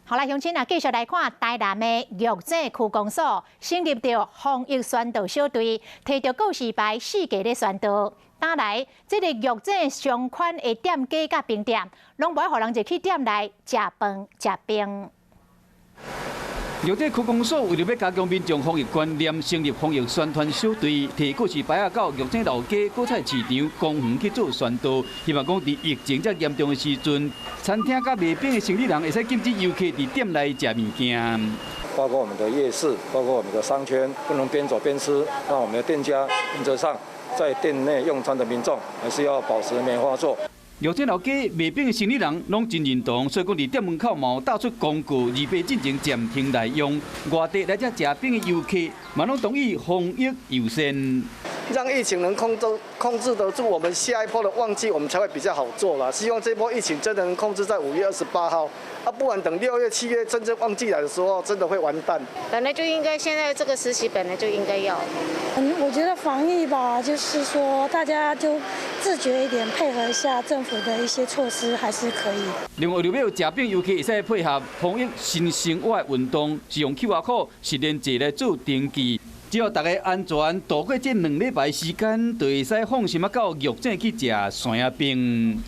好啦，鄉親啊，繼續來看台南的玉井區公所成立著防疫宣導小隊，提著告示牌四界咧宣導。打來，這個玉井相關的店家佮冰店，攏無愛予人入去店內食飯食冰。玉井區公所為著欲加強民眾防疫觀念，成立防疫宣傳小隊，提告示牌仔到玉井老街、果菜市場、公園去做宣導，希望講佇疫情遮嚴重的時陣，餐廳佮賣冰的生理人會使禁止遊客佇店內食物件。包括我們的夜市，包括我們的商圈，不能邊走邊吃。那我們的店家原則上在店內用餐的民眾，還是要保持梅花座。玉井老街賣冰的生理人攏真認同，所以講佇店門口嘛有貼出公告，預備進前暫停內用。外地來遮食冰的遊客嘛攏同意防疫優先。讓疫情能控制得住，我們下一波的旺季，我們才會比較好做啦。希望這波疫情真的能控制在5月28號，啊，不然等6月、7月真正旺季來的時候，真的會完蛋。本來就應該，現在這個時期本來就應該要。嗯，我覺得防疫吧，就是說大家就自覺一點，配合一下政府的一些措施，還是可以。另外，為著欲食冰遊客會使配合防疫新生活運動，是用 QR code 實聯制來做登記。只要大家安全度過這2禮拜時間，就會使放心仔到玉井去食鱔仔冰。